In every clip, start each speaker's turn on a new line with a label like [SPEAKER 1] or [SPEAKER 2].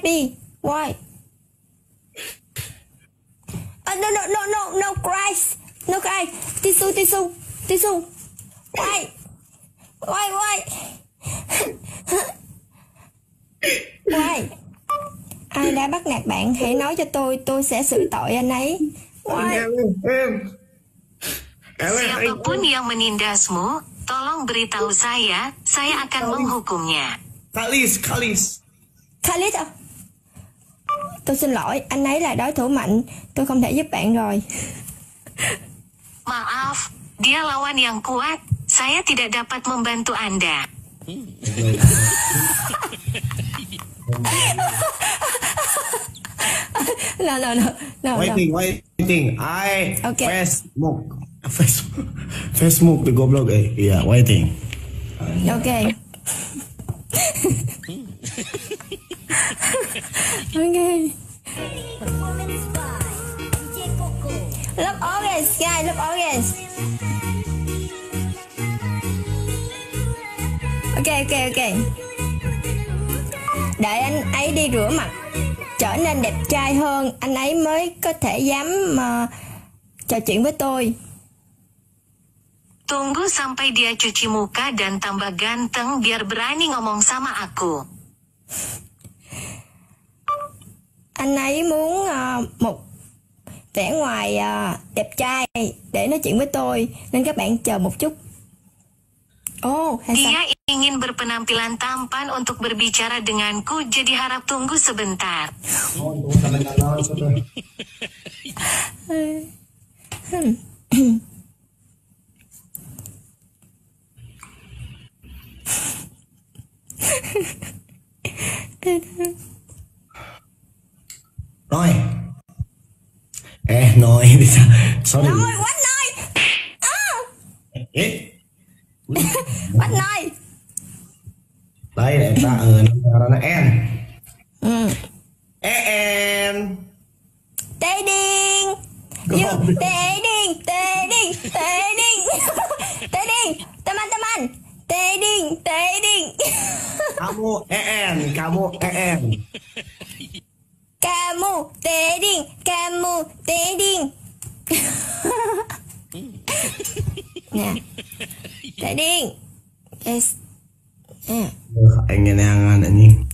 [SPEAKER 1] happy. Why? No no no no no cry. No cry. Tissue tissue tissue. Why? Why why? Why? Ai đã bắt nạt bạn? Hãy nói cho tôi sẽ xử tội anh ấy. Why?
[SPEAKER 2] Siapapun yang menindasmu, tolong beritahu saya akan menghukumnya.
[SPEAKER 3] Kalis, Kalis.
[SPEAKER 1] Khalid à? Tôi xin lỗi, anh ấy là đối thủ mạnh, tôi không thể giúp bạn rồi.
[SPEAKER 2] Maaf, dia lawan yang kuat, saya tidak dapat membantu Anda.
[SPEAKER 1] No no no no.
[SPEAKER 3] Waiting, waiting. I
[SPEAKER 1] okay.
[SPEAKER 3] Facebook. Facebook the goblok eh. Yeah, waiting.
[SPEAKER 1] Okay. Okay. Love orange, guys, love orange. Okay, okay, okay. Đợi anh ấy đi rửa mặt, trở nên đẹp trai hơn, anh ấy mới có thể dám mà trò chuyện với tôi.
[SPEAKER 2] Tunggu sampai dia cuci muka dan tambah ganteng biar berani ngomong sama aku.
[SPEAKER 1] Anh ấy muốn một vẻ ngoài đẹp trai để nói chuyện với tôi, nên các bạn chờ một chút. Oh,
[SPEAKER 2] dia ingin berpenampilan tampan untuk berbicara denganku, jadi harap tunggu sebentar.
[SPEAKER 3] Noi. Noi bisa. Sorry.
[SPEAKER 1] Noi, what noi? Ah. What noi?
[SPEAKER 3] Đây là ta nó là N. Ừ. E N.
[SPEAKER 1] Tê điên. You tê điên, tê điên, tê điên. Tê điên, teman-teman. Tê điên, tê điên.
[SPEAKER 3] Kamu EN, kamu EN.
[SPEAKER 1] Kamu tê điên, kamu tê điên. Nè. Tê điên. Yes. Yeah.
[SPEAKER 3] Anh nghe anjing.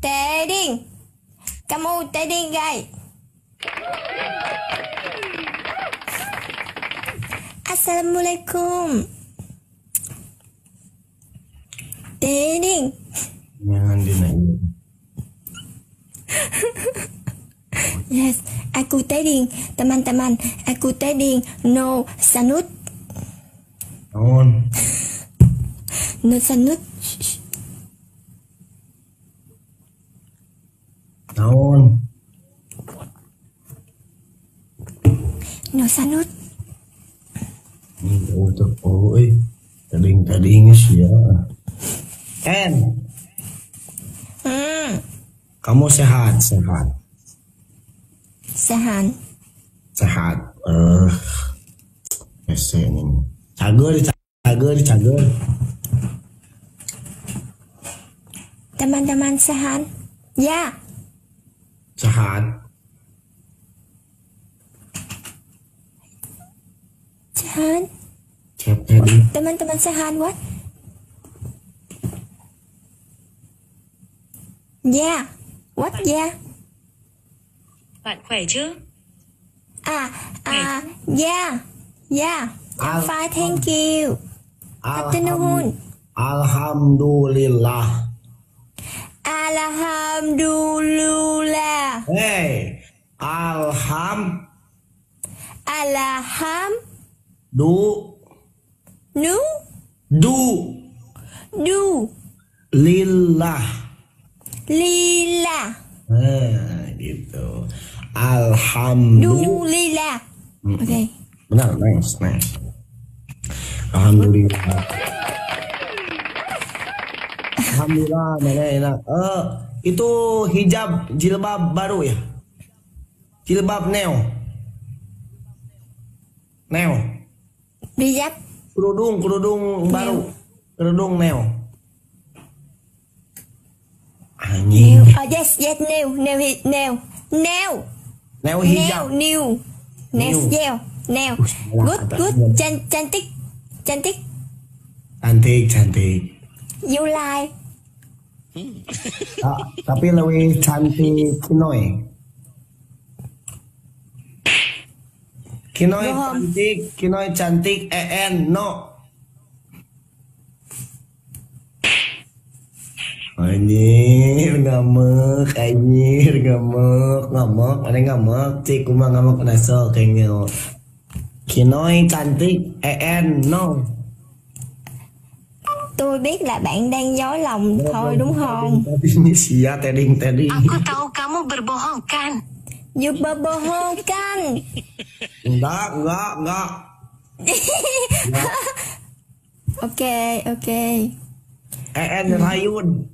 [SPEAKER 1] Tê điên. Kamu tê điên guys. Assalamualaikum. Tê điên.
[SPEAKER 3] Jangan dinaik.
[SPEAKER 1] Yes, aku tê điên, teman-teman. Aku tê điên, no sanut.
[SPEAKER 3] Non.
[SPEAKER 1] No sanut.
[SPEAKER 3] Non.
[SPEAKER 1] No sanut.
[SPEAKER 3] Ôi, tadi ini sih ya. N. Kamu sehat, sehat.
[SPEAKER 1] Sehat.
[SPEAKER 3] Sehat. Ini. Cager, cager, cager.
[SPEAKER 1] Teman-teman sehat. Ya.
[SPEAKER 3] Sehat.
[SPEAKER 1] Sehat. Teman-teman sehat what? Yeah. What yeah?
[SPEAKER 4] Bạn khỏe chứ?
[SPEAKER 1] À, à, yeah. Yeah. I'm fine, thank you. Afternoon.
[SPEAKER 3] Alhamdulillah.
[SPEAKER 1] Alhamdulillah.
[SPEAKER 3] Hey, alham.
[SPEAKER 1] Alham.
[SPEAKER 3] Du.
[SPEAKER 1] Nu.
[SPEAKER 3] Du.
[SPEAKER 1] Du.
[SPEAKER 3] Lillah.
[SPEAKER 1] Lila.
[SPEAKER 3] Gitu. Alhamdulillah.
[SPEAKER 1] Oke. Okay.
[SPEAKER 3] Benar, nice, nice. Alhamdulillah. Alhamdulillah, mana enak. Itu hijab jilbab baru ya? Jilbab neo. Neo.
[SPEAKER 1] Hijab.
[SPEAKER 3] Kerudung, kerudung baru. Kerudung neo. Anjing.
[SPEAKER 1] New. Oh, yes, yes, new, new, new, new.
[SPEAKER 3] Neo hijau.
[SPEAKER 1] New, new, new, new. Good, good, cantik, cantik.
[SPEAKER 3] Cantik, cantik.
[SPEAKER 1] You like.
[SPEAKER 3] Ah, tapi lebih cantik Kinoy. Kinoy cantik, Kinoy cantik, EN no. Anjir ngamek, anjir ngamek, ngamek, ada ngamek, cik kumah ngamek naso kayaknya. Kinoy cantik, EN no.
[SPEAKER 1] Tôi biết là bạn đang dối lòng thôi đúng không?
[SPEAKER 2] Aku tahu kamu berbohong kan?
[SPEAKER 1] You berbohong kan?
[SPEAKER 3] Enggak, enggak, enggak.
[SPEAKER 1] Ok, ok.
[SPEAKER 3] EN Hayun.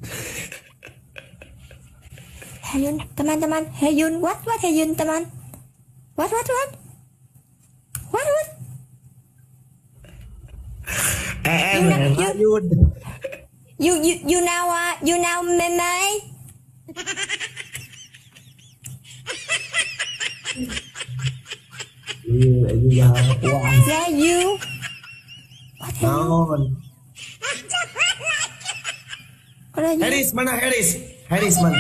[SPEAKER 1] Hayun, teman-teman. Hayun, what Hayun teman? What? What?
[SPEAKER 3] EN Hayun.
[SPEAKER 1] You know you know meme. Yeah, you. What
[SPEAKER 3] Naon?
[SPEAKER 1] What are you?
[SPEAKER 3] Harris mana Harris? Harris mana?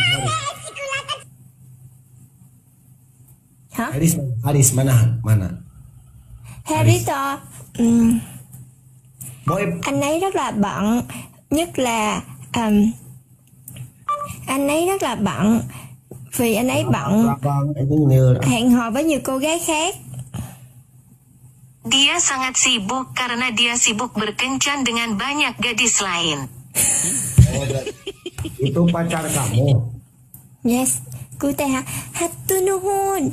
[SPEAKER 1] Hả?
[SPEAKER 3] Harris mana? Harris mana? Mana?
[SPEAKER 1] Harris
[SPEAKER 3] Boy.
[SPEAKER 1] Anh ấy rất là bận, nhất là anh ấy rất là bận vì anh ấy bận hẹn hò với nhiều cô gái khác.
[SPEAKER 2] Dia sangat sibuk karena dia sibuk berkencan dengan banyak gadis lain.
[SPEAKER 3] Oh, itu pacar kamu?
[SPEAKER 1] Yes, cụ hả? Hatunuhun.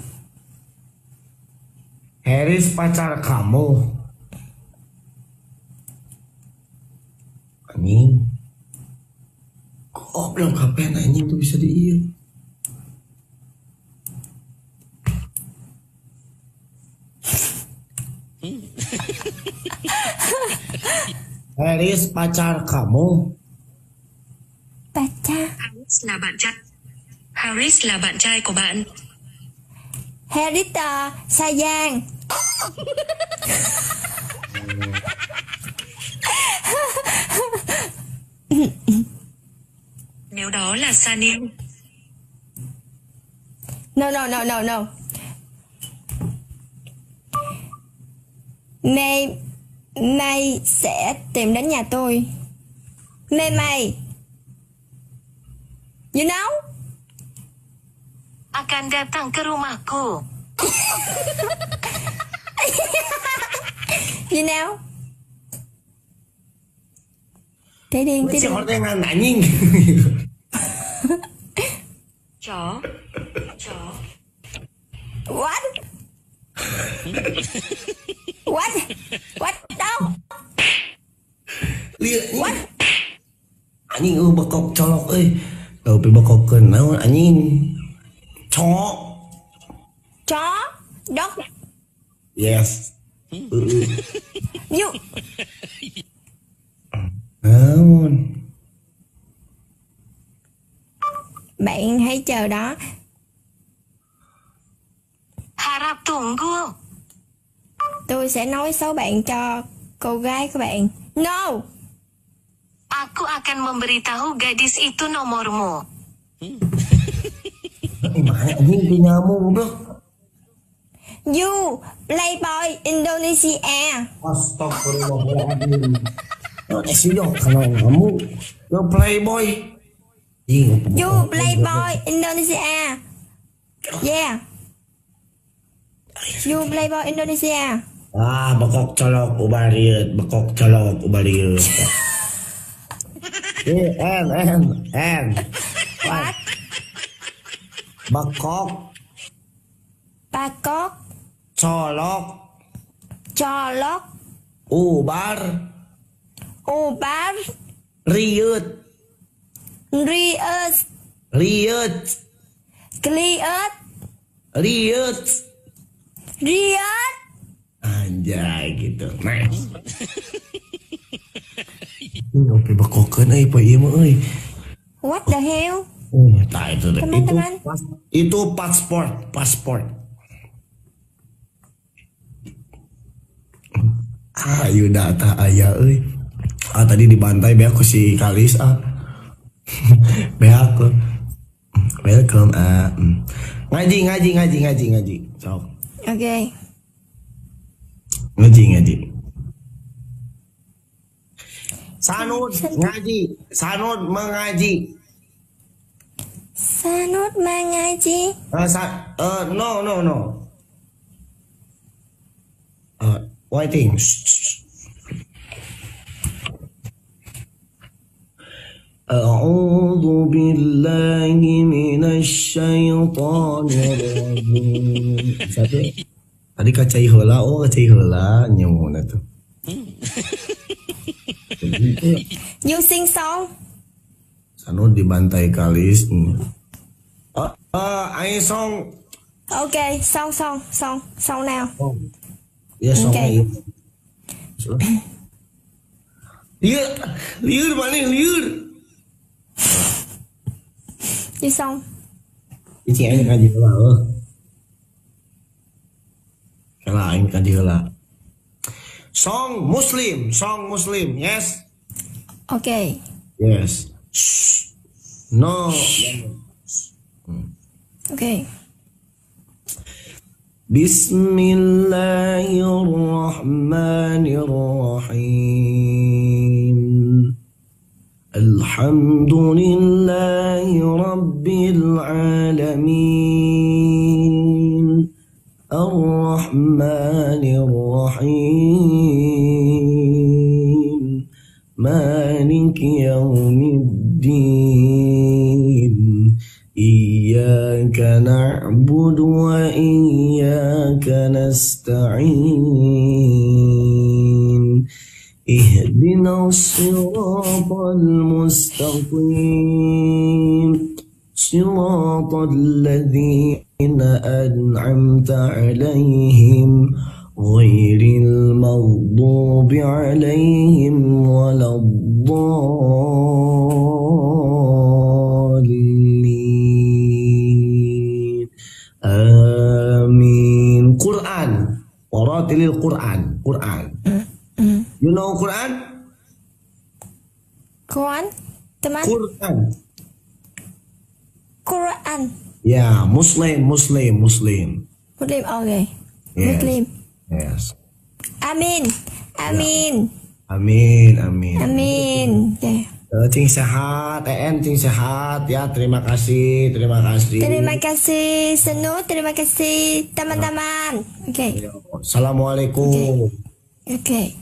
[SPEAKER 3] Harris pacar kamu. Anjing. Goblok kapan anjing tuh bisa di Harris pacar kamu.
[SPEAKER 1] Pacar.
[SPEAKER 4] Harris là bạn trai. Harris là bạn trai của bạn.
[SPEAKER 1] Harris sayang.
[SPEAKER 4] Nếu đó là Sanil.
[SPEAKER 1] No no no no no. May May sẽ tìm đến nhà tôi. May May. You know?
[SPEAKER 2] Akan datang ke rumahku.
[SPEAKER 1] You know? Thế đi, thế đi.
[SPEAKER 3] Anjing.
[SPEAKER 4] Chó. Chó.
[SPEAKER 1] What? What? What? Đâu? What?
[SPEAKER 3] Anjing bekok colok euy. Tuh bekokeun naon anjing. Chó.
[SPEAKER 1] Chó. Dog.
[SPEAKER 3] Yes.
[SPEAKER 1] You.
[SPEAKER 3] Naon?
[SPEAKER 1] Bạn hãy chờ đó.
[SPEAKER 2] Harap tunggu.
[SPEAKER 1] Tôi sẽ nói xấu bạn cho cô gái của bạn. No.
[SPEAKER 2] Aku akan memberitahu gadis itu nomormu.
[SPEAKER 3] Anjing punyamu goblok.
[SPEAKER 1] You playboy Indonesia.
[SPEAKER 3] Astagfirullahaladzim. Karena kamu you playboy.
[SPEAKER 1] You playboy Indonesia. Yeah. You playboy Indonesia.
[SPEAKER 3] Ah, bekok colok ubariet, bekok colok ubariet. N N N.
[SPEAKER 1] What?
[SPEAKER 3] Bekok.
[SPEAKER 1] Bakok.
[SPEAKER 3] Colok.
[SPEAKER 1] Colok.
[SPEAKER 3] Ubar.
[SPEAKER 1] Ubar.
[SPEAKER 3] Riut.
[SPEAKER 1] Riut.
[SPEAKER 3] Riut.
[SPEAKER 1] Kliut.
[SPEAKER 3] Riut.
[SPEAKER 1] Riut.
[SPEAKER 3] Anjay gitu. Nice. Ngopi bekokeun euy poe ieu mah euy.
[SPEAKER 1] What the hell?
[SPEAKER 3] Nah itu
[SPEAKER 1] Teman-teman.
[SPEAKER 3] Itu paspor. Ah, Yuda tah aya euy. Ah, tadi dibantai beak ku si Kalis ah. Beak. Welcome ah. Ngaji. Sok.
[SPEAKER 1] Oke. Okay.
[SPEAKER 3] Ngaji. Sanud ngaji, Sanud mengaji.
[SPEAKER 1] Sanud mengaji.
[SPEAKER 3] No. Waiting. A'udzu billahi minasy syaithanir rajim. Tadi kacai heula, oh kacai heula nyeuna tuh.
[SPEAKER 1] You sing song.
[SPEAKER 3] Sanud dibantai Kalis. I song.
[SPEAKER 1] Okay, song now.
[SPEAKER 3] Oh. Ya song.
[SPEAKER 1] Okay.
[SPEAKER 3] Liur mana liur.
[SPEAKER 1] You song.
[SPEAKER 3] Ini aing kaji heula. Kalah aing kaji heula. Song Muslim, yes.
[SPEAKER 1] Okay.
[SPEAKER 3] Yes. No.
[SPEAKER 1] Okay.
[SPEAKER 3] Bismillahirrahmanirrahim. Alhamdulillahi rabbil alamin. Arrahmanir rahim. Maliki yaumiddin. Iyyaka na'budu wa iyyaka nasta'in. Ihdinas siratal mustaqim. Siratal ladzina an'amta 'alaihim ghairil maghdubi 'alaihim waladdallin. Amin. Quran. Waratilil Quran. Quran. You know Quran?
[SPEAKER 1] Quran, teman.
[SPEAKER 3] Quran.
[SPEAKER 1] Quran.
[SPEAKER 3] Ya, Muslim.
[SPEAKER 1] Muslim, okay.
[SPEAKER 3] Yes.
[SPEAKER 1] Muslim.
[SPEAKER 3] Yes.
[SPEAKER 1] Amin. Amin.
[SPEAKER 3] Ya. Amin, amin.
[SPEAKER 1] Amin. Okay.
[SPEAKER 3] Cing sehat, EN cing sehat ya. Terima kasih, terima kasih.
[SPEAKER 1] Terima kasih Senu, terima kasih teman-teman. Oke.
[SPEAKER 3] Okay. Assalamualaikum.
[SPEAKER 1] Oke. Okay.